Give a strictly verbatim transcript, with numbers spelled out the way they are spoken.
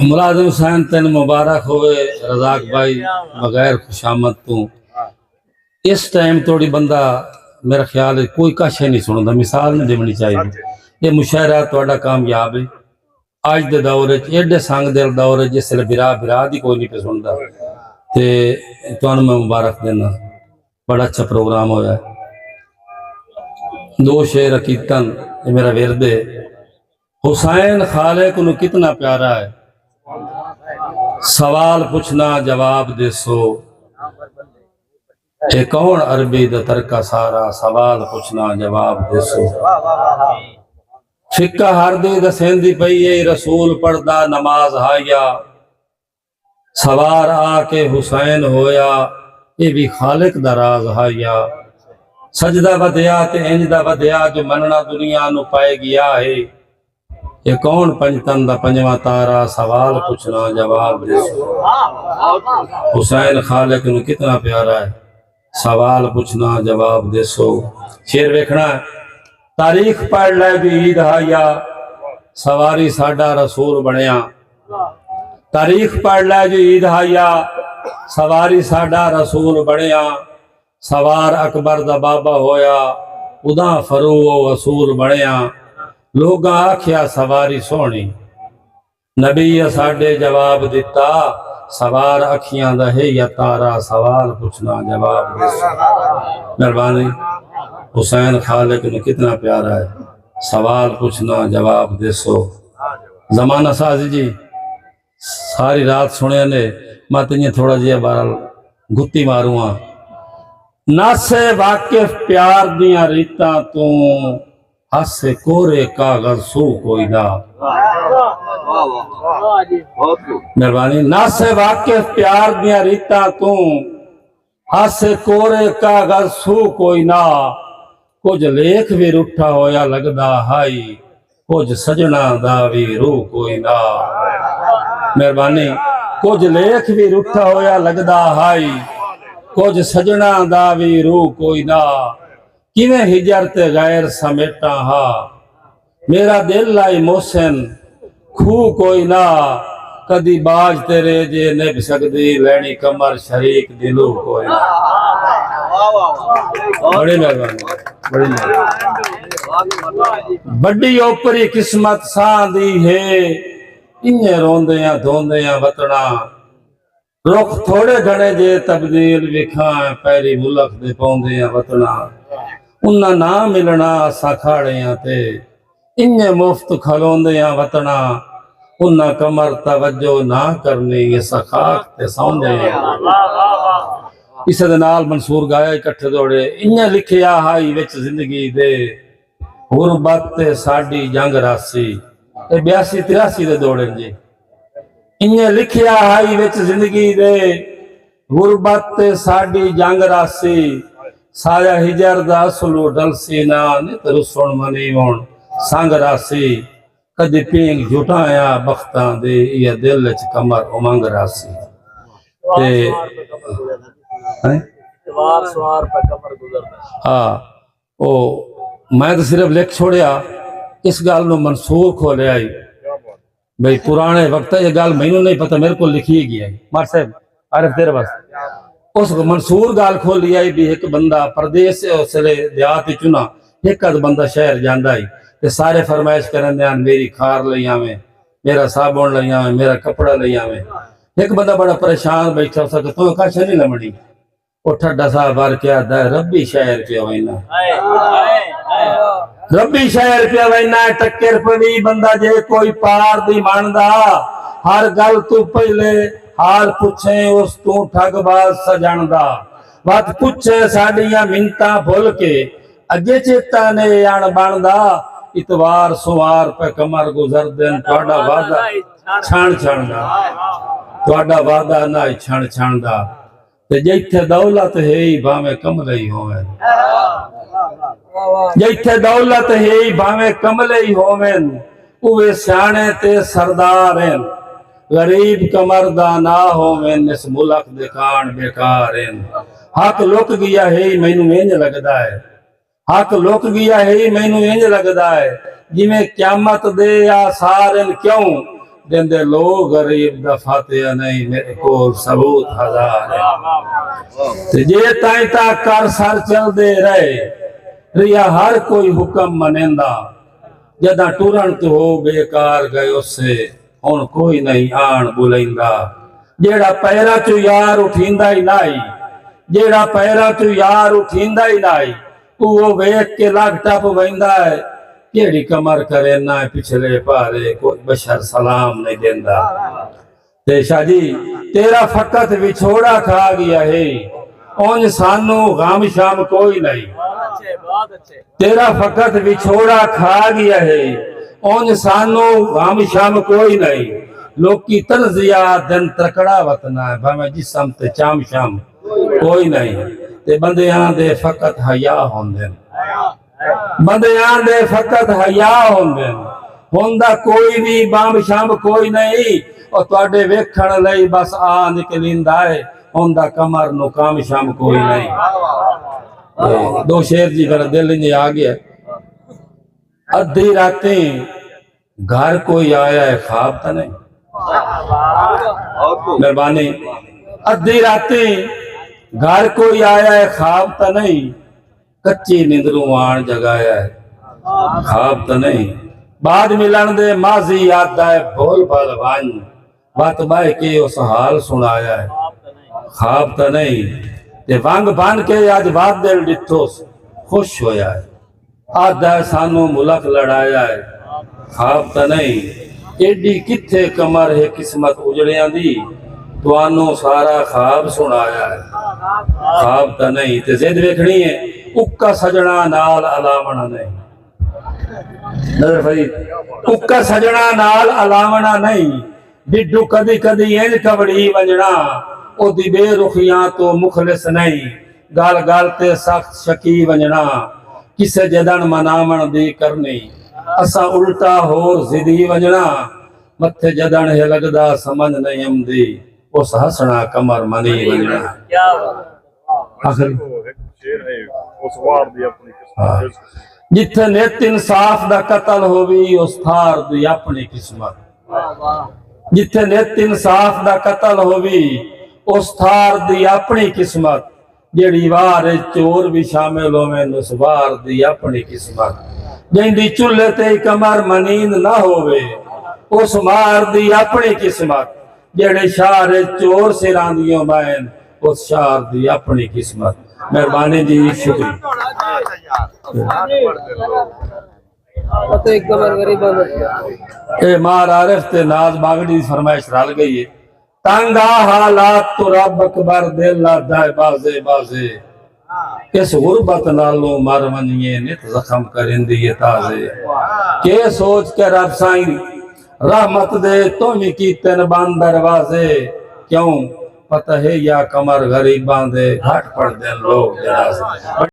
ملازم حسین، تین مبارک ہوئے۔ رزاق بھائی، بغیر خوشامد تو اس ٹائم توڑی بندہ، میرا خیال ہے، کوئی کش نہیں سندا، مثال نہیں دیونی چاہیے۔ یہ مشاعرہ تہاڈا کامیاب ہے۔ اج دے دور وچ، ایڈے سنگ دل دور وچ، جس ویلے بھرا بھرا دی کوئی نہیں پہ سندا، تے تانوں میں مبارک دینا۔ بڑا اچھا پروگرام ہویا ہے۔ دو شعر عقیدتاً، یہ میرا ورد ہے۔ حسین خالق نو کتنا پیارا ہے، سوال پچھنا جواب دیسو۔ اے کون عربی دا ترکا سارا، سوال پچھنا جواب دیسو۔ فقہ ہر دی دسیندی پئی اے، رسول پڑھدا نماز ہایا۔ سوار آ کے حسین ہویا، اے وی خالق دا راز ہایا۔ سجدہ ودھیا تے انج دا ودھیا جو مننا دنیا نو پائے گیا ہے۔ اے کون پنجتن دا پنجواں تارا، سوال پچھنا جواب دیسو۔ حسین خالق نو کتنا پیارا ہے، سوال پچھنا جواب دیسو۔ شعر ویکھنا ہے۔ تاریخ پڑھ لے جو عید ہایا، سواری ساڈا رسول بنیا۔ تاریخ پڑھ لے جو عید ہایا، سواری ساڈا رسول بنیا۔ سوار اکبر دا بابا ہویا، اداں فرو و اصول بنیا۔ لوگاں آکھیا سواری سوہنی، نبی اساڈے جواب دتا، سوار اکھیاں دا ہے یا تارا، سوال پچھنا جواب دیسو۔ مہربانی۔ حسین خالق نو کتنا پیارا ہے، سوال پچھنا جواب دیسو۔ زمانہ ساز جی، ساری رات سنیا نے، میں تئیں تھوڑا جیہا بہرحال گھتی ماروں ہاں۔ نس واقف پیار دیاں ریتاں توں، ہس کورے کاغذ سو کوئی نہ۔ مہربانی۔ نس واقف پیار دیاں ریتاں توں، ہس کورے کاغذ سو کوئی نہ۔ کجھ لیکھ وی رٹھا ہویا لگدا ہائی، کجھ سجناں دا وی روح کوئی نہ۔ مہربانی۔ کجھ لیکھ وی رٹھا ہویا لگدا ہائی، کجھ سجناں دا وی روح کوئی نہ۔ کیویں ہجر تے غیر سمیٹاں ہا، میرا دل آئی محسن کھو کوئی نہ۔ کدی باج تیرے جے نبھ سکدی، لینی قمر شریک دی لو کوئی نہ۔ بڑی مہربانی، بڑی مہربانی۔ وڈی اوپری قسمت ساں دی ہے، انہیں روندیاں دھوندیاں وطناں۔ رخ تھوڑے گھنے جے تبدیل وکھاں، پیری ملک دے پوندے آں وطناں۔ انہاں نہ ملنا اساں کھاڑے آں تے، انہیں مفت کھلوندے آں وطناں۔ انہاں قمر توجہ نہ کرنی، اساں خاک تے سوندے آں۔ اسے دے نال منصور گایا اکٹھے دوڑے، انہیں لکھیا ہائی وچ زندگی دے، غربت تے ساڈی جنگ راسی۔ اے بیاسی تریاسی دے دوڑن جی۔ انہیں لکھیا ہائی وچ زندگی دے، غربت تے ساڈی جنگ راسی۔ سایہ ہجر دا اصلو ڈلسی نہ، نت رسن منیون سنگ راسی۔ کدی پینگ جھٹایا بختاں دی، ایہ دل اچ قمر امنگ راسی۔ تے ہیں؟ سوار سوار پہ قمر گزردا۔ ہاں۔ او، میں تاں صرف لکھ چھوڑیا، اس ڳالھ نوں منصور کھولیا ہئی۔ بھئی پراݨے وقت، یہ ڳالھ مینوں نہیں پتہ، میرے کول لکھی گئی ہے۔ مار صاحب، عارف تیرے واسطے۔ اس منصور ڳالھ کھولی آئی بھی ہک بندہ پردیس سے، اس لے دیہات وچ نہ، ہک ادھ بندہ شہر جاندا ہئی۔ تے سارے فرمائش کرن دے آن، میری کھار لئی آویں، میرا صابن لئی آویں، میرا کپڑا لئی آویں۔ ہک بندہ بڑا پریشان بیٹھا، اس آکھیا توں کچھ نہیں لمڑی۔ او ٹھڈا صاحب ور کے آہدا ہے، ربی شہر پیا وینا۔ ربی شہر پیا وینا، ٹکر پوی بندہ جے کوئی پار دی من دا۔ ہر گل توں پہلے حال پچھیں اس توں ٹھگ باز سجن دا۔ وت پچھے ساڈیاں منتاں بھل کے، اگے چیتا نے اے اݨ بݨدا۔ اتوار سوار پہ قمر گزردن، تہاڈا وعدہ چھݨ چھݨ دا۔ تہاڈا وعدہ نہ چھݨ چھݨ دا۔ تے جیتھے دولت ہئی بھاویں کملے ہی ہوون۔ جیتھے دولت ہئی بھاویں کملے ہی ہوون، اوہے سیاݨے تے سردار ہن۔ غریب قمر دا نہ ہوون، اس ملک دے کاݨ بیکار ہن۔ حق لک ڳیا ہئی، مینوں انج لڳدا ہے۔ حق لک ڳیا ہئی، مینوں انج لڳدا ہے۔ جویں قیامت دے آثار ہن، کیوں ݙیندے لوگ غریب دا فاتحہ نہیں، میݙے کول ثبوت ہزار ہن۔ تے جے تائیں تاں کر سر چلدے رہے، رہیا ہر کوئی حکم منیندا، جݙاں ٹرݨ توں ہو بے کار ڳئے اسے، ہݨ کوئی نہیں آن ٻلیندا۔ جیڑھا پیراں چوں یار اٹھیندا ہی نائی، جیڑھا پیراں چوں یار اٹھیندا ہی نائی، اوہو ویکھ کے لڳ ٹپ ویندا ہے۔ کیڑھی قمر کرے نہ پچھلے پارے، کوئی بشر سلام نہیں ݙیندا۔ تے شاہ جی، تیرا فقط وچھوڑا کھا ڳیا ہے، اونج سانوں غم شم کوئی نہیں۔ تیرا فقط وچھوڑا کھا ڳیا ہے، اونج سانوں غم شم کوئی نہیں۔ لوکی طنزیہ آہدن ترکڑا وطن ہے، بھاویں جسم تے چم شم کوئی نہیں۔ تے بندیاں دے فقط حیا ہوندن۔ بندیاں دے فقط حیا ہوندن۔ ہوندا کوئی وی بمب شمب کوئی نہیں۔ او تہاݙے ویکھݨ لئی بس آ نکلیندا ہے۔ ہوندا قمر نوں کم شم کوئی نہیں۔ اے دو شعر جی میݙا دل انجے آ ڳیا۔ ادھی راتیں گھر کوئی آیا ہے، خواب تاں نہیں۔ مہربانی۔ ادھی راتیں گھر کوئی آیا ہے، خواب تاں نہیں۔ کچی نندروں آن جگایا ہے، خواب تاں نہیں۔ بعد ملݨ دے ماضی یاد آئے، بھول بھل ونڄ، وت ٻہہ کے اس حال سݨایا ہے، خواب تاں نہیں۔ تے ونگ بن کے اڄ وت دل ݙٹھوس، خوش ہویا ہے۔ آہدا ہے سانوں ملک لڑایا ہے، خواب تاں نہیں۔ ایݙی کتھے قمر ہے قسمت اجڑیاں دی، تہانوں سارا خواب سݨایا ہے، خواب تاں نہیں۔ تے ضد ویکھݨی ہے، اکا سڄݨاں نال الاوݨا نہیں۔ نظر فرید، اکا سڄݨاں نال الاوݨا نہیں۔ ڈڈو کدی کدی انج کبڑی ونڄݨا، اوندی بے رخیاں توں مخلص نہیں۔ ڳل ڳل تے سخت شکی ونڄݨا، کسے جݙݨ مناوݨ دی کرنی۔ اساں الٹا ہور ضدی ونڄݨا، متھے جݙݨ ہے لڳدا سمجھ نہیں امدی، اس ہسݨا قمر منی ونڄݨا۔ آخری۔ ہک شعر ہے، اس وار دی اپݨی قسمت۔ ہاں۔ جتھے نت انصاف دا قتل ہووی، اس تھار دی اپݨی قسمت۔ جتھے نت انصاف دا قتل ہووی، اس تھار دی اپݨی قسمت۔ جیڑھی وار اچ چور وی شامل ہوون، اس وار دی اپݨی قسمت۔ جیندی چولھے تے قمر منیند نہ ہووے، اس مار دی اپݨی قسمت۔ جیڑھے شہر اچ چور سراندیوں بہن، اس شہر دی اپݨی قسمت۔ مہربانی جی، شکریہ۔ اتے قمر غریباں دا۔ اے مار عارف تے ناز باغڑی دی فرمائش رل ڳئی ہے۔ تنگ آ حالات توں رب اکبر، دل آہدا ہے بازے بازے۔ اس غربت نالوں مر ونڄیے، نت زخم کریندی ہے تازے۔ کے سوچ کے رب سائیں رحمت دے، توں وی کیتن بند دروازے۔ کیوں؟ پتہ ہے یا قمر غریباں دے، گھٹ پڑھدن لوگ جنازے۔